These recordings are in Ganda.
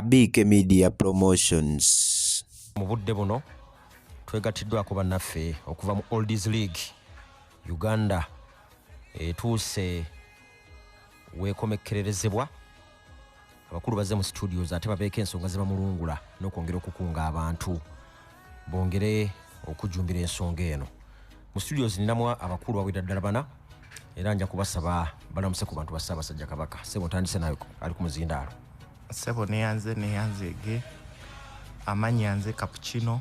BK Media Promotions. Mu budde buno twegattiddwako bannaffe okuva mu Oldies League Uganda etuuse weekomekkererezebwa. Abakulu bazze mu studios ate babeeko ensonga ze bamulungula n'okwongera okukunga abantu bongere okujjumbira ensonga eno. Mu studios ninamu abakulu bawera ddala bana, era nja kubasaba balamuse ku bantu ba Ssaabasajja Kabaka. Ssebo, ntandise nawe ali ku muzindaalo. Ssebo, neyanze, neyanzege. Amannya nze Cappuccino.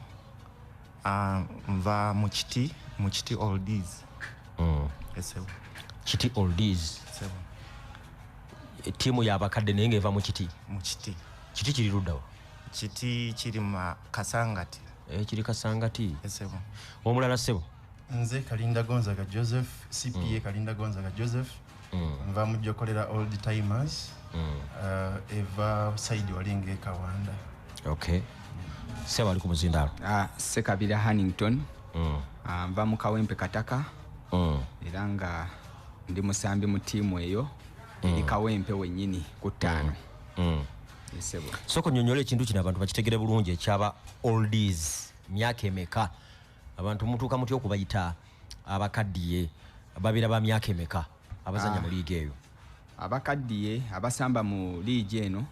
Nva mu Kiti Oldies. Ssebo. Kiti Oldies? Ssebo. Ettiimu y'abakadde naye ng'eva mu Kiti? Mu Kiti. Kiti kiri luddawa? Kiti kiri mu Kasangati. Kiri Kasangati. Ssebo. Omulala, ssebo? Nze Kalinda Gonzaga Joseph, CPA. Kalinda Gonzaga Joseph, nva mujjokolera Old Timers, eva side walinga ekawanda. Okay, ssebo ali ku muzindaalo? Sekabira Hannington. Nva mu Kawempe Kataka era nga ndi musambi mu ttiimu eyo eri Kawempe wennyini ku 5. Ssebo. Sooka onnyonnyola ekintu kino abantu bakitegere bulungi, ekyaba oldies. Myaka emeka abantu mutuuka mutya okubayita abakaddiye? Babeera ba myaka emeka abazanya mu liiga eyo? Abakaddiye abasamba mu liigi eno,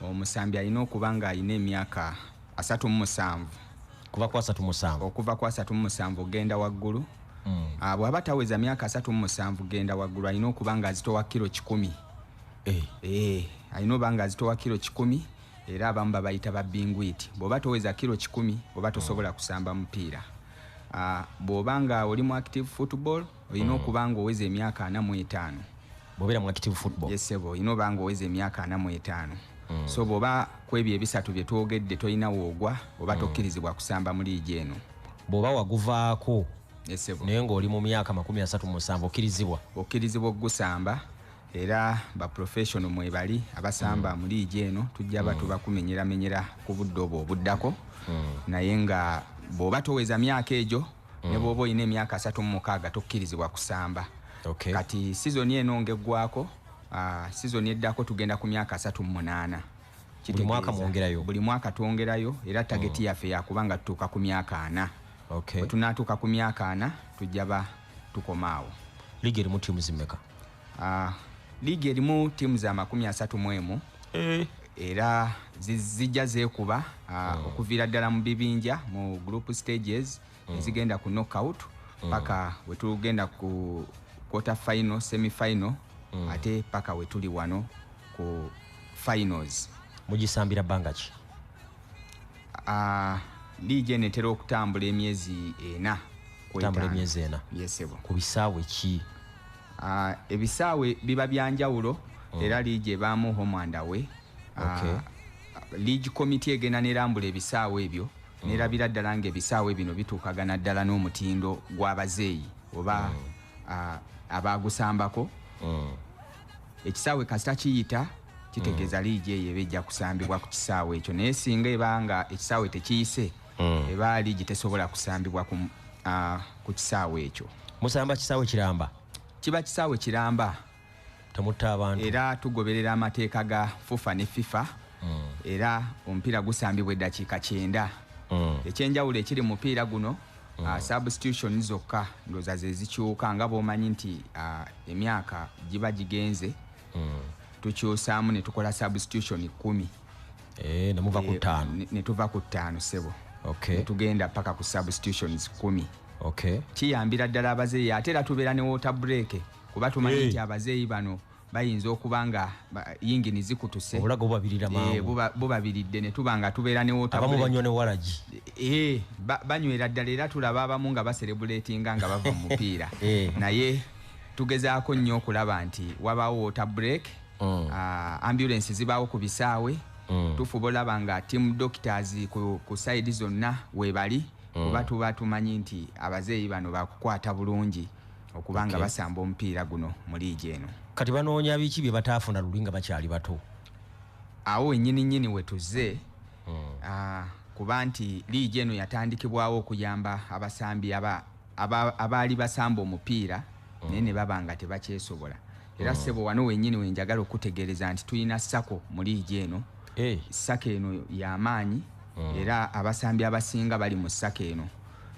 omusambi alina okuba nga alina emyaka 37. Kuva ku 37? Okuva ku 37 ogenda waggulu. Bw'aba taweza myaka 37 genda waggulu, alina okuba nga azitowa kiro 100. Alina oba nga azitowa kiro 100, era abamu babayita ba bingwiti. Bw'oba toweza kiro 100, oba tosobola kusamba mupiira. Bw'oba nga oli mu active football, olina okuba nga oweza emyaka 45. Bw'obeera mu active football? Yes ssebo, olina oba nga oweza emyaka 45. So bw'oba ku ebyo ebisatu bye twogedde tolina woogwa, oba tokkirizibwa kusamba mu liigi eno. Bw'oba waguvaako Yes ssebo. naye ng'oli mu myaka 37, okkirizibwa? Okkirizibwa okugusamba, era ba professional mwebali abasamba mu liigi eno. Tujja ba tubakumenyeramenyera ku budde obwo obuddako. Naye nga bw'oba toweza myaka egyo, ne bw'oba olina emyaka 36, tokkirizibwa kusamba. Kati sizoni eno ng'eggwako, sizoni eddako tugenda ku myaka 38. Buli mwaka mwongerayo? Buli mwaka twongerayo, era target yaffe yakuba nga tutuuka ku myaka 40. Bwe tunaatuuka ku myaka 40, tujja ba tukomaawo. Liigi erimu ttiimu zimmeka? Liigi erimu ttiimu za 31. Era zijja zeekuba okuviira ddala mu bibinja, mu group stages ezigenda ku knockout, paka wetugenda ku quarter final, semi final, ate paka wetuli wano ku finals. Mugisambira bbanga ki? Liigi eno etera okutambula emyezi 4 ku Tambula 5. emyezi 4? Yes ssebo. Ku bisaawe ki? Ebisaawe biba byanjawulo, era liigi ebaamu home and away. League committee egenda nerambula ebisaawe ebyo, nerabira ddala nga ebisaawe bino bituukagana ddala n'omutindo gw'abazeeyi oba abagusambako. Ekisaawe kasita kiyita, kitegeeza liigi eyo eba ejja kusambibwa ku kisaawe ekyo. Naye singa eba nga ekisaawe tekiyise, eba liigi tesobola kusambibwa ku kisaawe ekyo. Musamba kisaawe kiramba? Kiba kisaawe kiramba. Temutta abantu? Era tugoberera amateeka ga FUFA ne FIFA. Era omupiira gusambibwa eddakiika 90. Ekyenjawulo ekiri mu mupiira guno, substitution zokka ndowooza ze zikyuka. Nga bw'omanyi nti emyaka giba gigenze, tukyusaamu ne tukola substitution 10. Ne muva ku 5? Ne tuva ku 5, ssebo. Ne tugenda paka ku substitutions 10. Kiyambira ddala abazeeyi. Ate era tubeera ne water break, kuba tumanyi nti abazeeyi bano bayinza okuba nga yingini zikutuse. Obulago bubabirira mangu. Bubabiridde, ne tuba nga tubeera ne water Abamu break. banywa ne waragi. Banywera ddala, era tulaba abamu nga baserebuletinga nga bava mu mupiira. Naye tugezaako nnyo okulaba nti wabaawo water break. Ambulance zibaawo ku bisaawe. Tufuba olaba nga team doctors ku side zonna weebali, kuba tuba tumanyi nti abazeeyi bano bakukwata bulungi okuba nga basamba omupiira guno mu liigi eno. Kati banoonya biki bye bataafuna luli nga bakyali bato? Awo wennyini nnyini we tuzze, kuba nti liigi eno yatandikibwawo okuyamba abasambi abaali basamba omupiira naye ne baba nga tebakyesobola. Era ssebo, wano wennyini we njagala okutegeereza nti tulina SACCO mu liigi eno. SACCO eno y'amaanyi, era abasambi abasinga bali mu SACCO eno,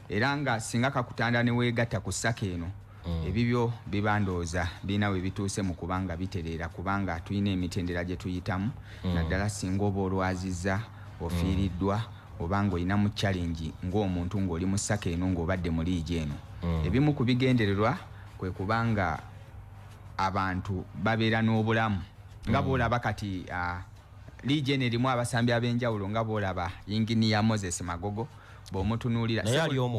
era nga singa kakutanda ne weegatta ku SACCO eno, ebibyo bibandooza birina we bituuse mu kubanga bitereera, kubanga tulina emitendera gye tuyitamu, naddala singa oba olwazizza, ofiiriddwa, oba ng'olina mu challenge ng'omuntu ng'oli mu SACCO eno ng'obadde mu liigi eno. Ebimu ku bigendererwa kwe kubanga abantu babeera n'obulamu nga bw'olaba kati liigi eno erimu abasambi ab'enjawulo, nga bw'olaba Yinginiya Moses Magogo bw'omutunuulira,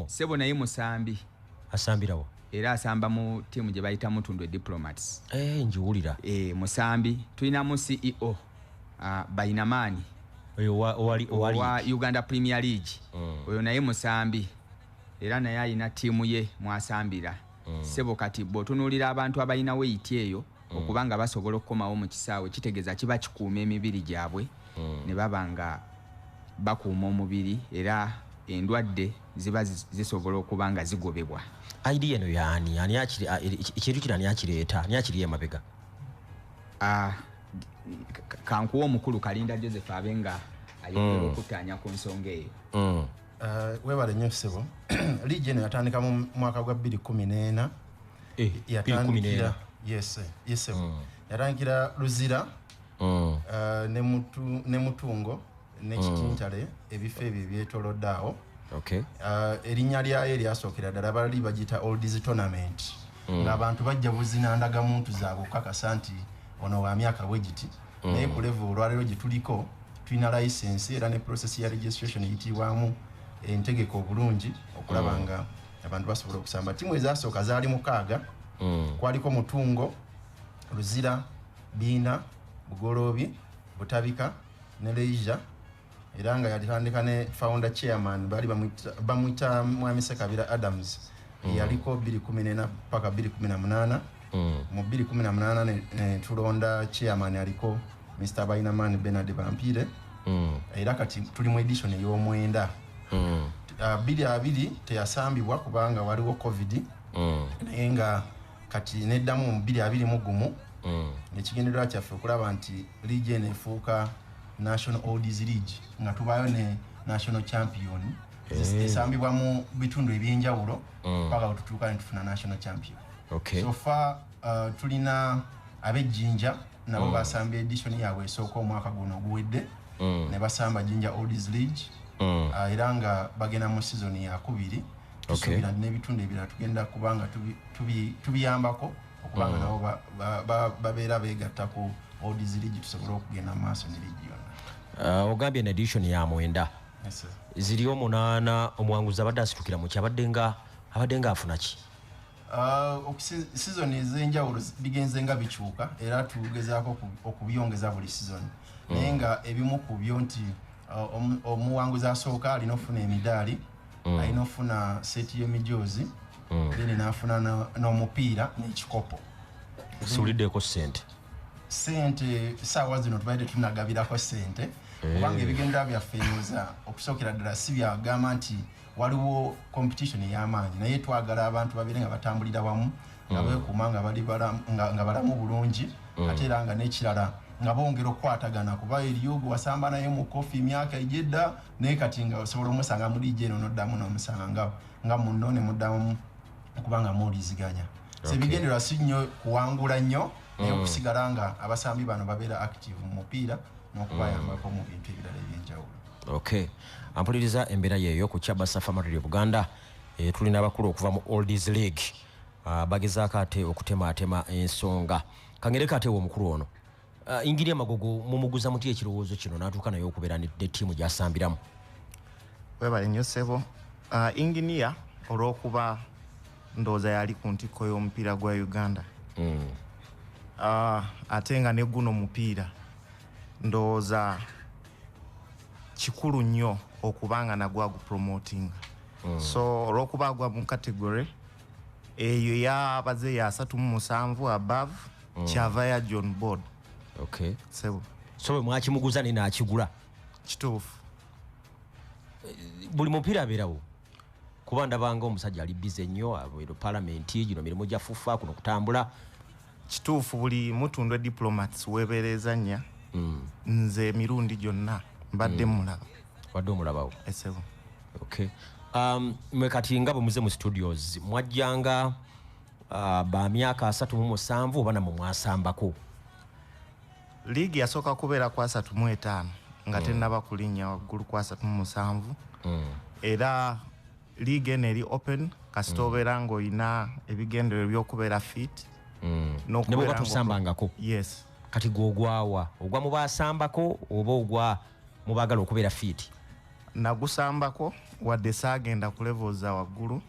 sebo naye musambi, asambirawo era asamba mu ttiimu gye bayita Mutundwe Diplomats. Njiwulira. Musambi. Tulinamu CEO Bainamani owa Uganda Premier League, oyo naye musambi era naye alina ttiimu ye mwasambira. Sebo kati bw'otunuulira abantu abalina weight eyo, okubanga basobola okukomawo mu kisaawe, kitegeeza kiba kikuuma emibiri gyabwe, ne baba nga bakuuma omubiri, era endwadde ziba zisobola okuba nga zigobebwa. Idea eno yaani ani ekintu kino ani akireeta, ani akiri emabega? Kankuwa omukulu Kalinda Joseph abe nga ayongera okutaanya ku nsonga eyo. Webale nnyo ssebo. Liigi eno yatandika mu mwaka gwa 2014. Yatandikira, yes, yatandikira Luzira, ne Mutungo ne Kitintale, ebifo ebyo ebyetoolodde awo. Erinnya lyayo eryasookera ddala baali bagiyita Oldies Tournament, ng'abantu bajja buzina ndagamuntu zaabwe okukakasa nti ono wa myaka bwe giti. Naye ku level olwaleero gye tuliko, tulina license era ne process ya registration eyitibwamu entegeka obulungi okulaba nga abantu basobola okusamba. Ttiimu ezasooka zaali 6, kwaliko Mutungo, Luzira, Biina, Bugoloobi, Butabika ne Leisure, era nga yatandika ne founder chairman baali bamuyita Mwami Sekabira Adams, yaliko 2014 paka 2018. Mu 2018 ne tulonda chairman aliko Mr. Bainamani Bernard Bampire, era kati tuli mu edition ey'omwenda. 2020 teyasambibwa kubanga waliwo COVID, naye nga kati neddamu mu 2021. Ekigendererwa kyaffe okulaba nti liigi eno efuuka National Oldies League, nga tubaayo ne national champion, esambibwa mu bitundu ebyenjawulo paka we tutuuka ne tufuna national champion. So far tulina ab'ejjinja, nabo basamba edition yaabwe esooka omwaka guno oguwedde, ne basamba Jinja Oldies League, era nga bagenda mu season yakubiri. Tusuubira n'ebitundu ebirala tugenda kubanga tubiyambako okubanga nabo babeera beegatta ku Oldies League, tusobole okugenda mu maaso ne liigi yonna. Ogambye ne edition ya 9, ziriyo 8, omuwanguzi abadde asitukira mu ki, abadde nga afuna ki? Season ez'enjawulo bigenze nga bikyuka, era tugezaako okubyongeza buli season, naye nga ebimu ku byo nti omuwanguzi asooka alina okufuna emidaali, alina okufuna seti y'emijoozi, then n'afuna n'omupiira n'ekikopo. Siwuliddeko ssente? Ssente saawa zino tubadde tunagabirako ssente, kubanga ebigendera byaffe ndowooza okusookera ddala si byagamba nti waliwo competition ey'amaanyi, naye twagala abantu babeere nga batambulira wamu, nga beekuuma nga balamu bulungi, ate era nga n'ekirala nga bongera okukwatagana, kuba eriyo gwe wasamba naye mu kofi emyaka egy'edda, naye kati nga osobola omusanga mu liigi eno n'oddamu n'omusanga nga munno ne muddamu okuba nga muwuliziganya. So ebigendererwa si nnyo kuwangula nnyo, naye okusigala nga abasambi bano babeera active mu mupiira n'okubayambako mu bintu ebirala ebyenjawulo. Ampuliriza embeera yeeyo ku Kyabasa Farm Radio Buganda. Tulina abakulu okuva mu Oldies League, bagezaako ate okutematema ensonga. Kangereko ate omukulu ono, Ingiri Magogo, mumuguza muti ekirowoozo kino n'atuuka naye okubeera ne ttiimu gy'asambiramu? Webale nnyo ssebo. Inginiya olw'okuba ndowooza yali ku ntikko y'omupiira gwa Uganda, ate nga ne guno mupiira ndowooza kikulu nnyo okubanga nagwo agupromotinga. So olw'okuba agwa mu category eyo yabaze ya 37 above, kyava ya John board. Sebo. So bwe mwakimuguza naye n'akigula? Kituufu. Buli mupiira abeerawo, kuba ndabanga omusajja ali busy nnyo, ero palamenti gino mirimu gya FUFA kuno kutambula. Kituufu, buli Mutundwe Diplomats weebereza nnya. Nze emirundi gyonna mbadde mulaba. Wadde omulabawo? Esebo. Okay. Mwe kati nga bwe muze mu studios mwajjanga ba myaka 37 oba namwe mwasambako? Liigi yasooka kubeera ku 35 nga tennaba kulinnya waggulu ku 37. Era liigi eno eri open, kasita obeera ng'olina ebigendererwa by'okubeera fit. Ne bw'oba tosambangako? Yes. Kati gwe ogwawa? Ogwa mu baasambako oba ogwa mu baagala okubeera fit? Nagusambako wadde saagenda ku levels za waggulu,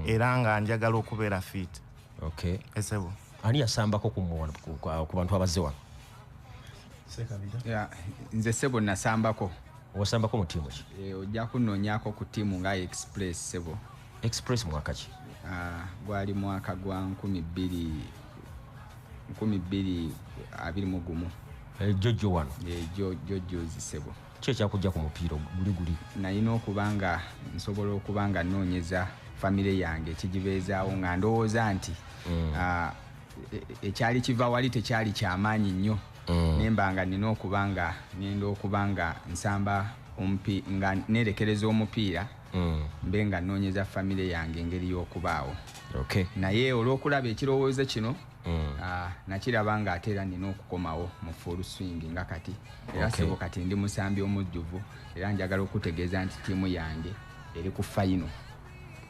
era nga njagala okubeera fit. Okay. Esebo. Ani yasambako ku bantu abazze wano? Yeah, nze sebo nasambako. Wasambako mu ttiimu ki? Ojja kunoonyaako ku ttiimu nga Express sebo. Express mwaka ki? Gwali mwaka gwa 2021. Jojo wano? Jojo sebo. Ki ekyakujja ku mupiira guli guli? Nalina okuba nga nsobola okuba nga nnoonyeza famire yange ekigibeezaawo, nga ndowooza nti ekyali kiva wali tekyali kyamaanyi nnyo. Nemba nga nina okuba nga ngenda okuba nga nsamba nga neerekereza omupiira, mbe nga nnoonyeza famire yange engeri y'okubaawo. Okay. Naye olw'okulaba ekirowoozo kino, nakiraba nga ate era nina okukomawo mu full swing nga kati. Era sebo kati ndi musambi omujjuvu, era njagala okutegeeza nti ttiimu yange eri ku final.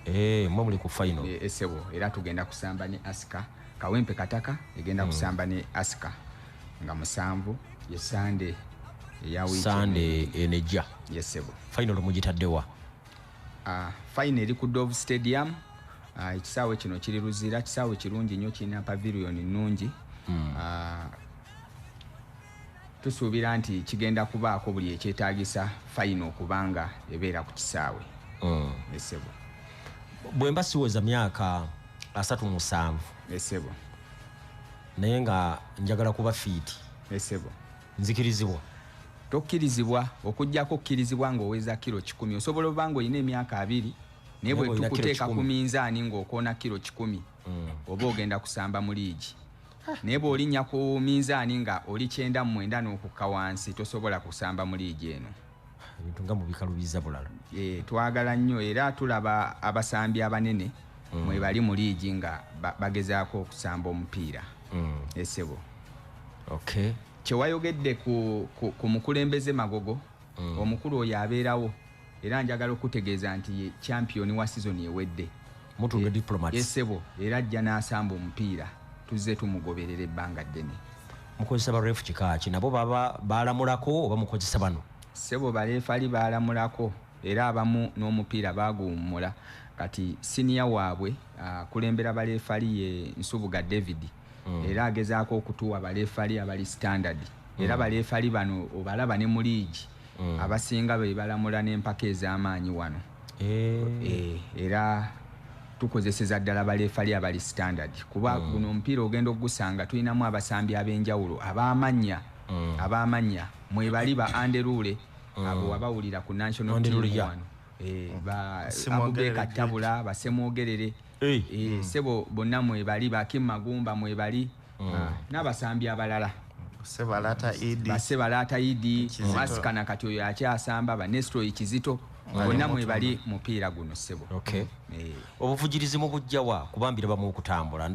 Mwe muli ku final? Sebo, era tugenda kusamba ne Aska. Kawempe Kataka egenda kusamba ne Aska nga 7 ye Sunday eya week. Sunday enejja. Yes sebo. Final mugitadde wa? Final eri ku Dove Stadium. Ekisaawe kino kiri Luzira, kisaawe kirungi nnyo, kirina pavilion nnungi. Tusuubira nti kigenda kubaako buli ekyetaagisa final okubanga ebeera ku kisaawe. Esebo. Bwe mba siweza myaka 37. Esebo. Naye nga njagala kuba fit. Esebo. Nzikirizibwa? Tokkirizibwa, okuggyako okkirizibwa ng'oweza kilo 100. Osobola oba ng'olina emyaka 20, naye bwe tukuteeka ku minzaani ng'okoona kilo 100, oba ogenda kusamba mu liigi. Naye bw'olinnya ku minzaani nga oli 99 n'okukka wansi, tosobola kusamba mu liigi eno. Ebintu nga mubikalubiza bulala. Twagala nnyo, era tulaba abasambi abanene mwe bali mu liigi nga bagezaako okusamba omupiira. Esebo. Okay. Kyewayogedde ku mukulembeze Magogo, omukulu oyo abeerawo, era njagala okutegeeza nti ye champion wa season ewedde. Mutundwe Diplomats. Esebo, era ajja n'asamba omupiira, tuzze tumugoberera ebbanga ddene. Mukozesa ba ref kika ki? Nabo baba baalamulako oba mukozesa bano? Sebo baleefali baalamulako, era abamu n'omupiira baaguwummula. Kati senior waabwe akulembera baleefali ye Nsubuga David. Era agezaako okutuwa baleefali abali standard. Era baleefali bano obalaba ne mu liigi, abasinga be balamula n'empaka ez'amaanyi wano. Era tukozeseza ddala baleefali abali standard, kuba guno omupiira ogenda okugusanga tulinamu abasambi ab'enjawulo ab'amannya mwebali ba Anderule, abo abawulira ku national team wano. Ba Abubeka Tabula, ba Semwogerere, sebo bonna mwebali, ba Kim Magumba mwebali, n'abasambi abalala. Sebalata Idi, Masikana kati oyo akyasamba, ba Nestor Kizito, bonna mwebali mupiira guno sebo. Okay. Obuvugirizi mu bujja wa kubambira bamu okutambula,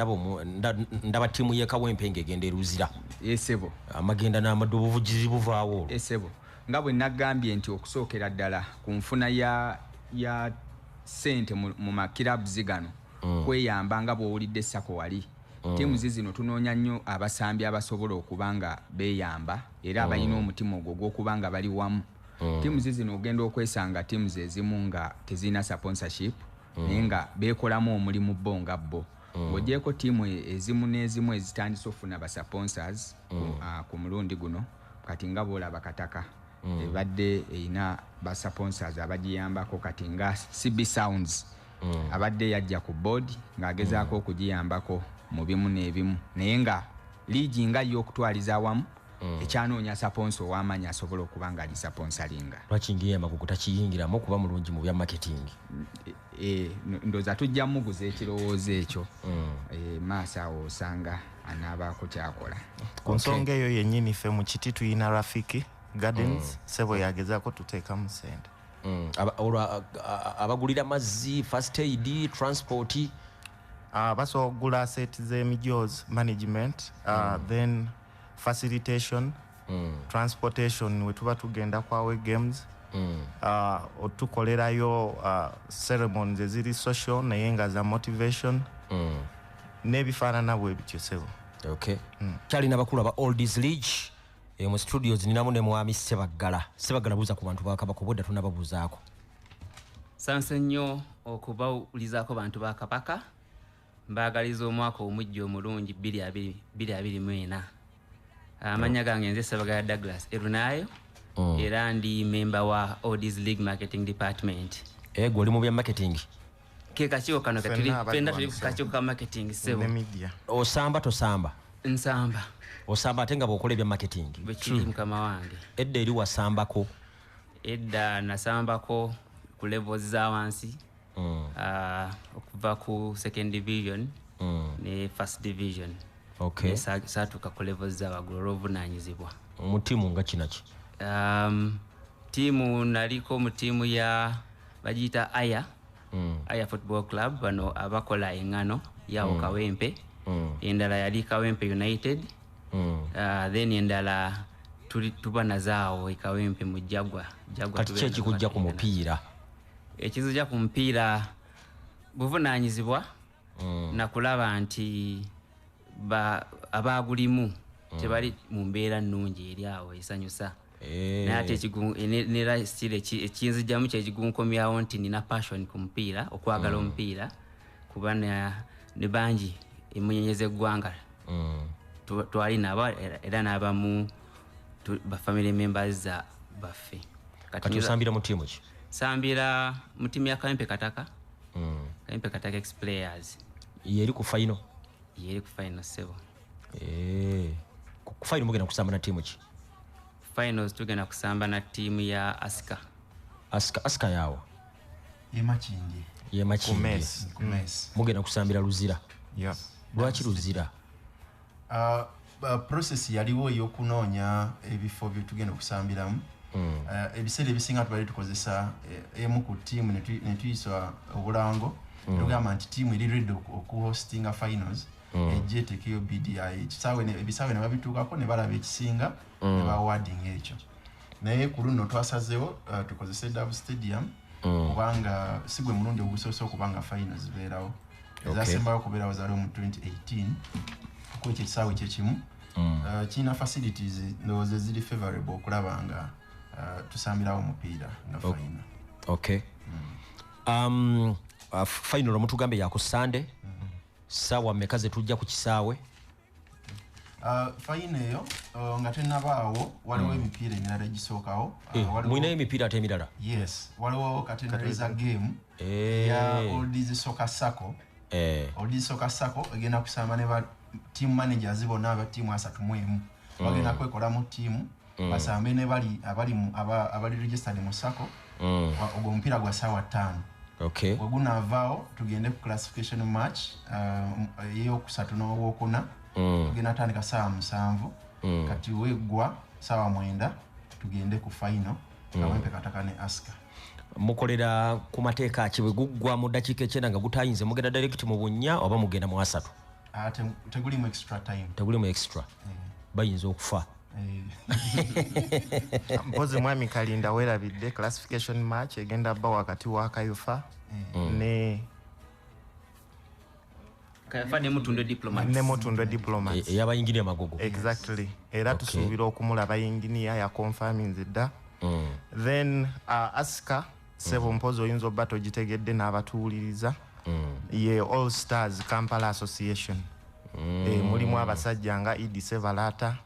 ndaba ttiimu y'e Kawempe ng'egenda e Luzira. Sebo. Amagenda n'amaddu, obuvugirizi buvaawo. Sebo. Nga bwe nagambye nti okusookera ddala ku nfuna ya ssente mu makirabuzi gano, kweyamba nga bw'owulidde Sako wali. Ttiimu zino tunoonya nnyo abasambi abasobola okuba nga beeyamba, era abalina omutima ogwo ogw'okuba nga bali wamu. Ttiimu zino ogenda okwesanga ttiimu ezimu nga tezirina sponsorship, naye nga beekolamu omulimu bo nga bo. Ng'ogyeko ttiimu ezimu n'ezimu ezitandise okufuna ba sponsors ku mulundi guno, kati nga bw'olaba Kataka ebadde erina ba sponsors abagiyambako, kati nga CB Sounds abadde yajja ku board ng'agezaako okugiyambako mu bimu n'ebimu, naye nga liigi nga yo okutwaliza awamu ekyanoonya saponsa ow'amaanyi asobola okuba nga alisaponsalinga. Lwaki ngiye Magogo takiyingiramu okuba mulungi mu bya marketing? Ndowooza tujja muguza ekirowoozo ekyo. Maaso awo osanga anaabaako kyakola. Ku nsonga eyo yennyini, ffe mu kiti tuyina Rafiki Gardens, sebo, yagezaako tuteekamu sente. Olwo abagulira mazzi, first aid, transport? Basobola okugula set z'emijoozi, management, then facilitation, transportation we tuba tugenda ku away games, otukolerayo ceremonies eziri social naye nga za motivation n'ebifaanana bwe bityo, sebo. Okay. Kyalina bakulu aba Oldies League mu studios, ninamu ne mwami Sebaggala. Sebaggala, buuza ku bantu ba Kabaka, obwedda tunababuuzaako. Sanse nnyo okubawulizaako, bantu ba Kabaka. Mbaagaliza omwaka omujja omulungi 2024. Amannya gange nze Sebagala Douglas Erunayo, era ndi memba wa Oldies League Marketing Department. Gwe oli mu bya marketing? Ke kakiiko kano Ffenna ketuli abali ffenna tuli wano, ku kakiiko ka marketing, ssebo. Ne media. Osamba, tosamba? Nsamba. Osamba ate nga bw'okola ebya marketing? Bwe kiri, mukama wange. Edda eri wasambako? Edda nasambako ku levels za wansi, okuva ku second division ne first division. Okay. Saatuuka ku levels za waggulu olw'obuvunaanyizibwa. Mu ttiimu nga kinaki? Tiimu naliko mu ttiimu ya bagiyita Aya Football Club, bano abakola eŋŋano yawo Kawempe. Endala yali Kawempe United. Then endala tuba nazaawo e Kawempe mu Jagwa. Jagwa. Kati ki tubeera ekikujja ku nazo. mupiira? Ekizijja ku mupiira buvunaanyizibwa nakulaba nti abagulimu tebali mu mbeera nnungi eri awo esanyusa. Naye ate nera still ekinzijjamu kyekigunkomyawo nti nina passion ku mupiira, okwagala omupiira, kuba ne bangi emunyenye z'eggwanga twali nabo, era n'abamu ba family members za baffe. Kati osambira mu ttiimu ki? Sambira mu ttiimu ya Kawempe Kataka, Kawempe Kataka ex players. Yeri ku final? Yeri ku final, ssebo. Ku final mugenda kusamba na ttiimu ki? Finals tugenda kusamba na ttiimu ya Aska. Aska, Aska yawa? Yemakindi. Yemakindi. Kumesi. Kumesi. Mugenda kusambira Luzira? Yeah. Lwaki Luzira? Process yaliwo ey'okunoonya ebifo bye tugenda okusambiramu. Ebiseera ebisinga tubadde tukozesa emu ku ttiimu ne tuyisa obulango, tugamba nti ttiimu eri ready okuhostinga finals ejje eteekeyo bid. Ebisaawe ne babituukako ne balaba ekisinga ne baawarding ekyo. Naye ku luno twasazeewo tukozese Dove Stadium, kubanga si gwe mulundi ogusoose okubanga finals zibeerawo. Ezasembayo okubeerawo zaaliwo mu 2018 ku ekyo ekisaawe kyekimu. Kirina facilities ndowooza eziri favorable okulaba nga tusambirawo omupiira nga final. Okay. Final mutugambe ya ku Sunday. Sawa mmeka ze tujja ku kisaawe? Final eyo nga tennabaawo, waliwo emipiira emirala egisookawo. Mulinayo emipiira ate emirala? Yes, waliwo curtain raiser game ya Oldies Soccer Sacco. Oldies Soccer Sacco egenda kusamba ne ba team managers bonna aba ttiimu 31. Bagenda kwekolamu ttiimu basambe ne bali abali registered mu Sacco. Ogwo omupiira gwa ssaawa 5. Bwe gunaavaawo tugende ku classification match eyokusatu n'owokuna, tugenda tandika ssaawa 7. Kati weggwa ssaawa 9 tugende ku final, Kawempe Kataka ne Aska. Mukolera ku mateeka ki? Bwe guggwa mu ddakiika 90 nga gutayinze, mugenda direct mu bunnya oba mugenda mu asatu? Tegulimu extra time. Tegulimu extra, bayinza okufa. Mpozi mwami Kalinda weerabidde classification match egenda bba wakati wa Kayufa ne Kayafa ne Mutundwe Diplomats. Ne Mutundwe Diplomats. Ey'abayinginiya Magogo. Exactly, era tusuubira okumulaba yinginiya yakonfaminze dda. Then Aska, sebo, mpozi oyinza obba togitegedde n'abatuwuliriza, ye All Stars Kampala Association. Mulimu abasajja nga Idi Sevalata,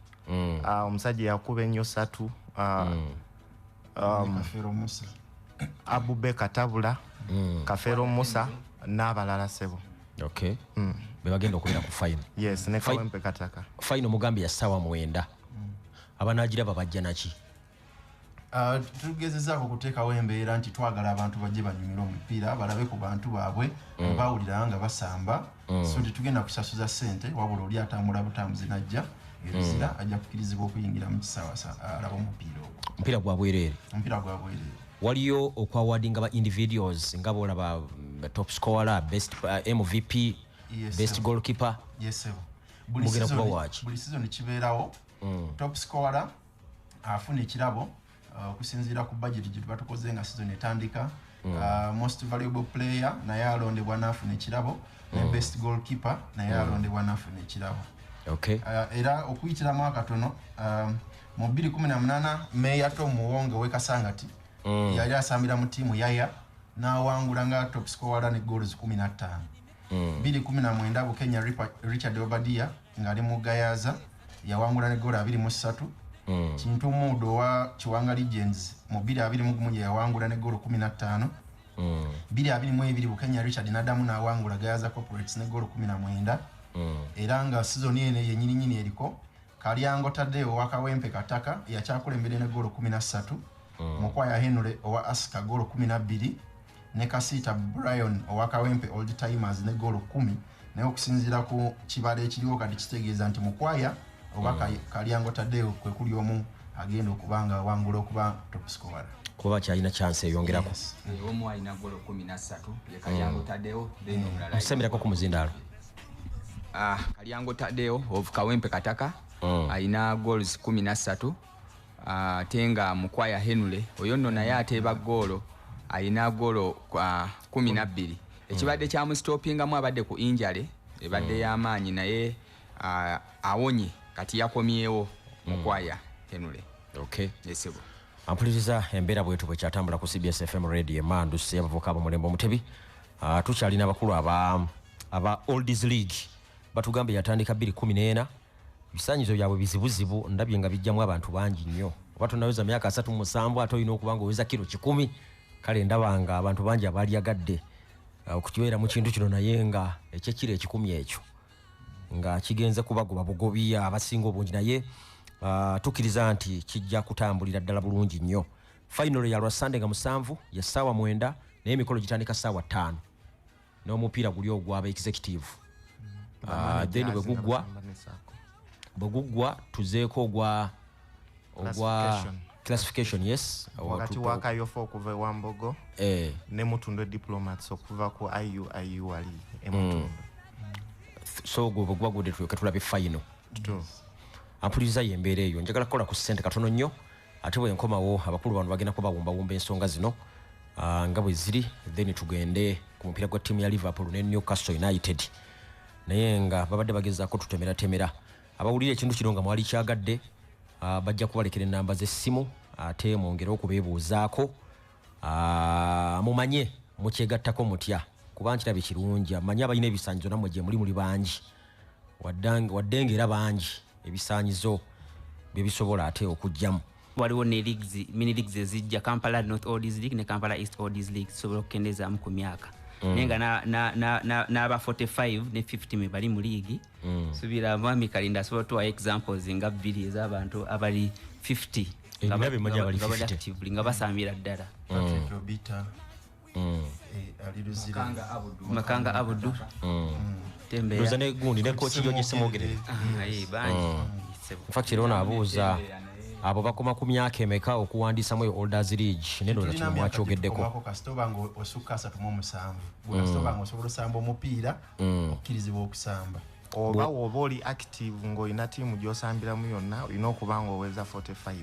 omusajja yakuba ennyo satu, Kafeero Musa. Abubeka Tabula, Kafeero Musa n'abalala, sebo. Okay. Be bagenda okubeera ku final? Yes, ne Kawempe Kataka. Final mugambi ya ssaawa 9. Abanaagiraba bajja naki? Tugezezaako okuteekawo embeera nti twagala abantu bajje banyumire omupiira, balabe ku bantu baabwe bawulira nga basamba. So tetugenda kusasuza ssente, wabula oli atambula butambuzi najja eruzira ajja kukkirizibwa okuyingira mu kisaawe alaba omupiira ogwo. Omupiira gwa bwereere. Omupiira gwa bwereere. Waliyo okwawadinga ba individuals nga bw'olaba top scorer, best MVP, best goalkeeper. Yes sir. Buli season kibeerawo. Top scorer afuna ekirabo okusinziira ku budget gye tuba tukoze nga season etandika. Most valuable player naye alondebwa n'afuna ekirabo, ne best goalkeeper naye alondebwa n'afuna ekirabo. Okay. Era okuyitiramu akatono, mu 2018 Meya Tom Muwonge w'e Kasangati yali asambira mu ttiimu Yaya n'awangula nga top scorer ne goals 15. 2019 Bukenya Richard Obadia ng'ali mu Gayaza yawangula ne goal 23. Kintu Mudo wa Kiwanga Legends mu 2021 yawangula ne goal 15. 2022 Bukenya Richard n'addamu n'awangula Gayaza Corporates ne goal 19. Era nga season eno yennyini nnyini eriko Kalyango Tadeo wa Kawempe Kataka yakyakulembera ne goal 13. Mukwaya Henry owa Aska goal 12, ne Kasita Brian owa Kawempe Old Timers ne goal 10. Naye okusinziira ku kibalo ekiriwo kati kitegeeza nti Mukwaya oba Kalyango Tadeo kwe kuli omu agenda okubanga awangula okuba top scorer, kuba kyalina chance eyongerako. Omu alina goal 13 ye Kalyango Tadeo, then omulala musemberako ku muzindaalo. Kalyango Tadeo of Kawempe Kataka alina goals 13, ate nga Mukwaya Henry oyo nno naye ateeba goolo alina goolo 12. Ekibadde kyamusitopingamu abadde ku injury ebadde y'amaanyi, naye awonye kati yakomyewo Mukwaya Henry. Okay. Yes. Ampuliriza embeera bwetu bwe kyatambula ku CBS FM Radio Emandusi y'abavubuka ab'omulembe Omutebi. Tukyalina abakulu aba Oldies League batugambye yatandika 2014. Ebisaanyizo byabwe bizibuzibu, ndabye nga bijjamu abantu bangi nnyo. Oba tonaweza myaka 37 ate olina okuba ng'oweza kiro 100. Kale ndaba nga abantu bangi abalyagadde okukibeera mu kintu kino, naye nga ekyekiro 100 ekyo nga kigenze kubagoba bugobi abasinga obungi, naye tukkiriza nti kijja kutambulira ddala bulungi nnyo. Final ya lwa Sunday nga 7 ya ssaawa 9, naye emikolo gitandika ssaawa 5 n'omupiira guli ogw'aba executive. Then bwe guggwa tuzeeko ogwa classification. Yes, wakati wa Kayofo okuva ewa Mbogo ne Mutundwe Diplomats okuva ku IUIU wali e Mutundwe. So gwe bwe gugudde tulyoke tulabe final. Ampuliriza y'embeera eyo. Njagala kukola ku ssente katono nnyo, ate bwe nkomawo abakulu bano bagenda kubawumbawumba ensonga zino nga bwe ziri, then tugende ku mupiira gwa ttiimu ya Liverpool ne Newcastle United. Naye nga babadde bagezaako tutemeratemera. Abawulira ekintu kino nga mwali kyagadde, bajja kubalekera ennamba z'essimu ate mwongere okubeebuuzaako, mumanye mukyegattako mutya, kuba nkirabye kirungi. Amanye abalina ebisaanyizo nammwe gye muli bangi, wadde nga era bangi ebisaanyizo bye bisobola ate okujjamu. Waliwo ne leagues, mini leagues ezijja, Kampala North Oldies League ne Kampala East Oldies League, zisobola okukendeezaamu ku myaka. Naye nga n'aba 45 ne 50 me bali mu liigi. Subira mwami Kalinda asobola otuwa examples nga bbiri ez'abantu abali 50 nga bali 50 nga basambira ddala. Patrick Obita, ali Luzira, Makanga Abudu, Tembeya, Luza ne gundi ne coach George Ssemogerere. Bangi. In fact era ono abuuza abo bakoma ku myaka emeka okuwandiisamu eyo Oldies League, naye ndowooza kino mwakyogeddeko. Kasita oba nga osukka 37, kasita oba nga osobola osamba omupiira, okkirizibwa okusamba. Oba woba oli active ng'olina ttiimu gy'osambiramu yonna, olina okuba ng'oweza 45,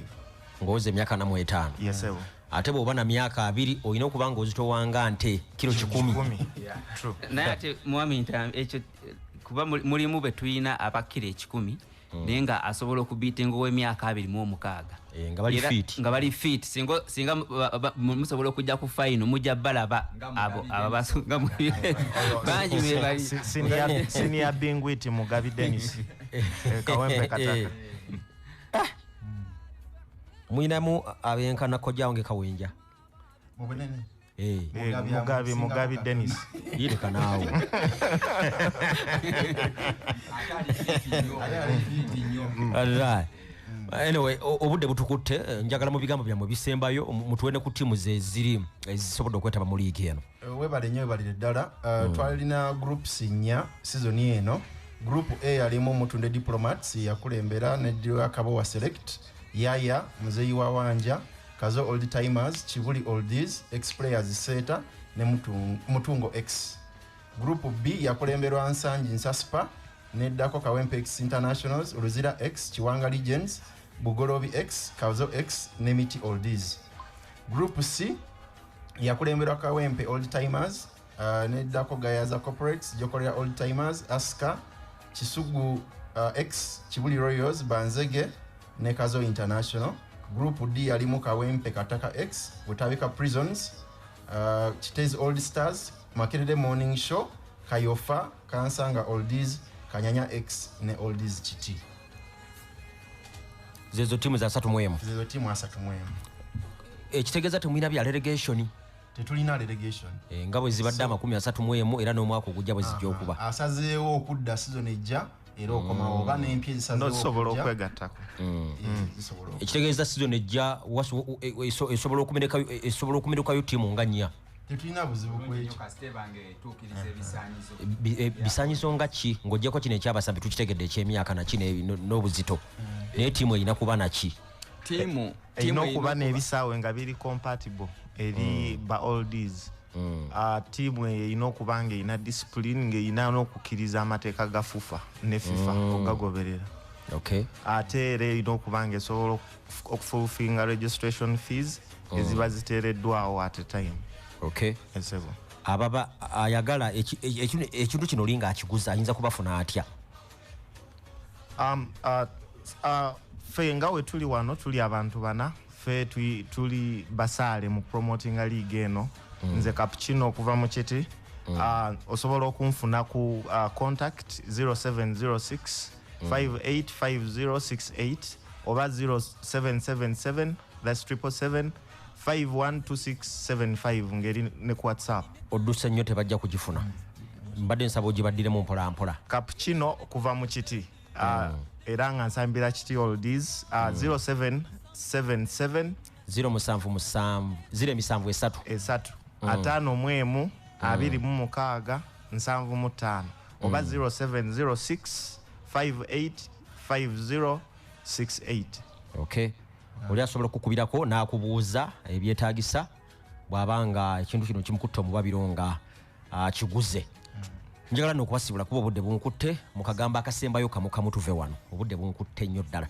ng'oweza emyaka 45. Yes. Ate bw'oba na myaka 20 olina okuba ng'ozitowanga nte kiro 100. True. Naye ate mwami ekyo kuba mulimu be tulina abakira 100, naye nga asobola okubiitinga ow'emyaka 26 nga bali fit. Singa musobola okujja ku final mujja balaba abo abasunga bangi be bali. Senior Bingwiti Mugabi Dennis, Kawempe Kataka. Mwinamu abenkana kojja wange Kawenja mu bunene. Mugabi Dennis yireka naawe. Alright. Anyway, obudde butukutte, njagala mu bigambo byammwe bisembayo mutuwene ku ttiimu ze ziri ezisobodde okwetaba mu liigi eno. Webale nnyo, webalire ddala. Twalina groups nnya season eno. Group A yalimu Mutunde Diplomats yakulembera ne Kabowa Select, Yaya, Muzeyi wa Wanja, Kazo Old Timers, Kibuli Oldies, X Players Seta ne Mutungo X. Group B yakulemberwa Nsangi Nsaspa, neddako Kawempe X Internationals, Luzira X, Kiwanga Legends, Bugolobi X, Kazo X ne Miti Oldies. Group C yakulemberwa Kawempe Old Timers, neddako Gayaza Corporates, Jokolera Old Timers, Aska, Kisugu X, Kibuli Royals, Banzege ne Kazo International. Group D yalimu Kawempe Kataka X, Butabika Prisons, Chitezi Old Stars, Makerere Morning Show, Kayofa, Kansanga Oldies, Kanyanya X ne Oldies Chiti. Zezo timu za 31. Zezo timu 31. Ekitegeeza temulina bya relegation. Tetulina relegation. Nga bwe zibadde 31 era n'omwaka ogujja bwe zijja okuba. Asazeewo okudda season ejja era okomawo oba n'empya ezisazeewo Nosobola okwegattako. Ekitegeeza season ejja esobola okumenekayo ttiimu nga nnya. Tetulina buzibu ku ekyo. Bisaanyizo nga ki ng'oggyeko kino ekyabasambi tukitegedde eky'emyaka na kino n'obuzito. Naye ttiimu erina kuba naki? Ttiimu erina okuba n'ebisaawe nga biri compatible eri ba oldies. Ttiimu erina okuba ng'erina discipline ng'erina n'okukkiriza amateeka ga FUFA ne FIFA ogagoberera. Okay. Ate era erina okuba ng'esobola okufulfinga registration fees eziba ziteereddwawo at a time. Okay. Esebo. Ababa ayagala ekintu kino olinga akiguza ayinza kubafuna atya? Ffe nga we tuli wano tuli abantu bana, ffe tuli basaale mu promotinga league eno. Nze Cappuccino okuva mu Kiti. Osobola okunfuna ku contact 0706 585068 oba 0777 that's 777 512675 ngeri ne ku WhatsApp. Odduse nnyo tebajja kugifuna. Mbadde nsaba ogibaddiremu mpola mpola. Cappuccino okuva mu Kiti. Era nga nsambira Kiti Oldies 0777 077 073 3 51 26 75 oba 0706 585068. Okay. Oli asobola okukubirako n'akubuuza ebyetaagisa bw'abanga ekintu kino kimukutte omubabiro nga akiguze. Njagala nno okubasibula kuba obudde bunkutte mu kagambo akasembayo kamu kamu tuve wano. Obudde bunkutte nnyo ddala.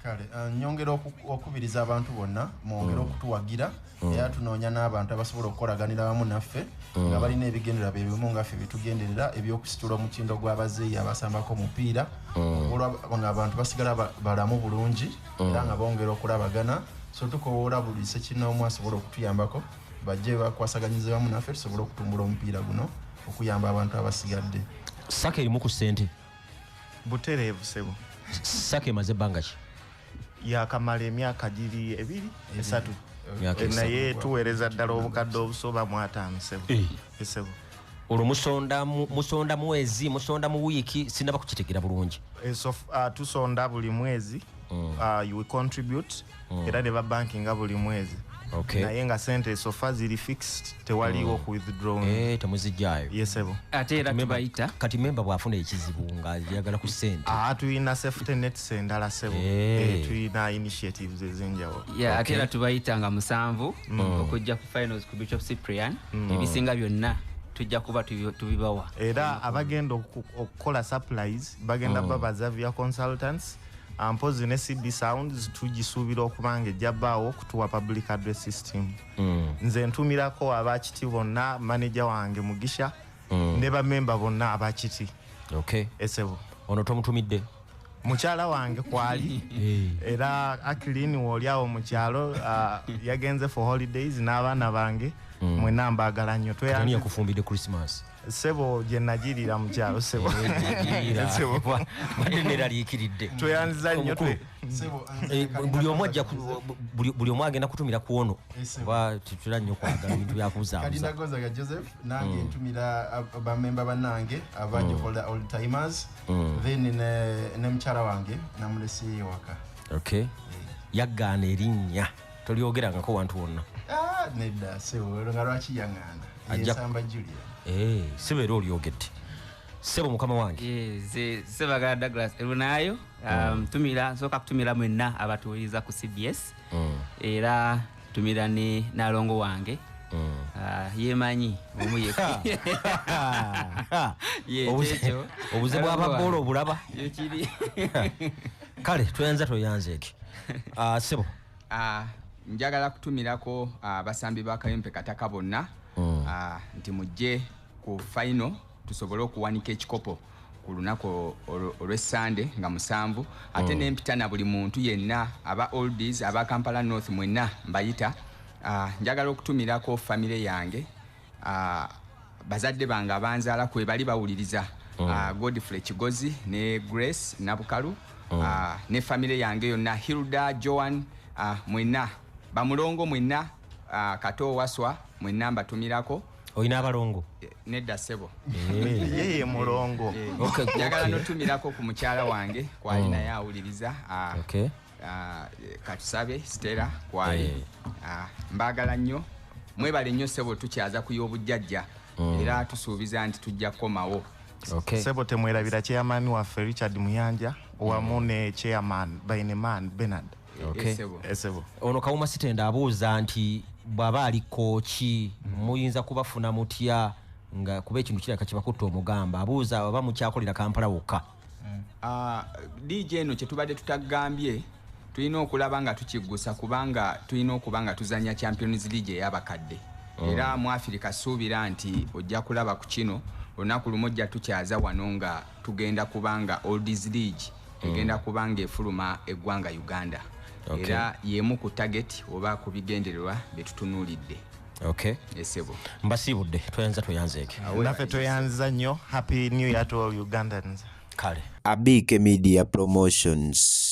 Kale nyongera okubiriza abantu bonna mwongere okutuwagira era tunoonya n'abantu abasobola okukolaganira wamu naffe nga balina ebigendererwa bye bimu nga ffe byetugenderera ebyokusitula omutindo gw'abazeeyi abasambako omupiira nga abantu basigala balamu bulungi era nga bongera okulabagana. So tukowoola buli ssekinnoomu asobola okutuyambako bajje bakwasaganyize wamu naffe tusobole okutumbula omupiira guno okuyamba abantu abasigadde. Saka erimu ku ssente butereevu ssebo. Saka emaze ebbanga ki? Yakamala emyaka giri 2 3 naye tuweereza ddala obukadde obusoba mu 5 ssebo. Ssebo. Olwo musonda mwezi, musonda mu wiiki, sinnaba kukitegera bulungi. Tusonda buli mwezi. You contribute era ne babankinga buli mwezi. Okay. Naye nga sente so far ziri fixed tewaliwo ku withdraw. Temuzijjayo. Yes ssebo. Ate era tubayita kati member bw'afuna ekizibu nga ayagala ku sente. Tuyina safety nets endala ssebo. Tuyina initiatives ez'enjawulo. Yeah, ate era tubayita nga 7 okujja ku finals ku Bishop Cyprian. Ebisinga byonna tujja kuba tubibawa. Era abagenda okukola supplies bagenda baba Xavier Consultants. Mpozi ne CB Sounds tugisuubira okubanga ejja bbaawo okutuwa public address system. Nze ntumirako abakiti bonna, manager wange Mugisha ne bamemba bonna abakiti. Okay. Esebo. Ono tomutumidde? Mukyala wange kwali era Akilini woli awo mu kyalo yagenze for holidays n'abaana bange mwenna mbaagala nnyo. Ani yakufumbidde Christmas? Ssebo gye nagirira mu kyalo ssebo. Badde neraliikiridde. Tweyanziza nnyo buli omu agenda kutumira ku ono oba tutera nnyo kwagala ebintu byakubuzaabuza. Kalinda Gonzaga Joseph nange ntumira bamemba bannange aba Jokolera Old Timers, then ne mukyala wange namulese waka. Okay. Yagaana erinnya tolyogerangako wantu wonna. Nedda sebo, nga lwaki yaŋŋaana? Yesamba Julian. Sebo era olyogedde. Sebo mukama wange. Ze Sebagala Douglas Erunayo, tumira nsooka kutumira mwenna abatuwuliriza ku CBS. Era tumira ne nalongo wange. Yemanyi omu yekka. Obuze bw'ababboola obulaba. Yekiri. Kale tweyanza tweyanzeeke. Sebo. Njagala kutumirako abasambi ba Kawempe Kataka bonna nti mujje ku final tusobole okuwanika ekikopo ku lunaku olw'Essande nga 7, ate nempita na buli muntu yenna aba oldies aba Kampala North mwenna mbayita. Njagala okutumirako famire yange, bazadde bange abanzaala kwe bali bawuliriza, Godfrey Kigozi ne Grace Nabukalu, ne famire yange yonna, Hilda Joan, mwenna bamulongo mwenna, Kato Waswa mwenna mbatumirako. Oyina abalongo? Nedda ssebo. Yeye mulongo. Njagala notumirako ku mukyala wange kwali naye awuliriza, Katusabe Stella kwali. Mbagala nnyo, mwebale nnyo ssebo, tukyaza ku y'obujjajja era tusuubiza nti tujja kukomawo. Ssebo temwerabira chairman waffe Richard Muyanja wamu ne chairman Baineman Bernard. Ssebo. Ono Kawuma Sitenda abuuza nti bw'aba ali kooki muyinza kubafuna mutya, nga kuba ekintu kirabika kibakutta omugamba. Abuuza oba mukyakolera Kampala wokka. DJ eno kye tubadde tutagambye tulina okulaba nga tukiggusa, kubanga tulina okuba nga tuzannya Champions League ey'abakadde. Era mu Africa suubira nti ojja kulaba ku kino olunaku lumu ojja tukyaza wano nga tugenda kubanga Oldies League egenda kubanga efuluma eggwanga Uganda. Era yemu ku target oba ku bigendererwa bye tutunuulidde. Esebo. Mbasiibudde, tweyanza tweyanzeeke. Naffe tweyanza nnyo. Happy New Year to all Ugandans. Kale. Abike Media Promotions.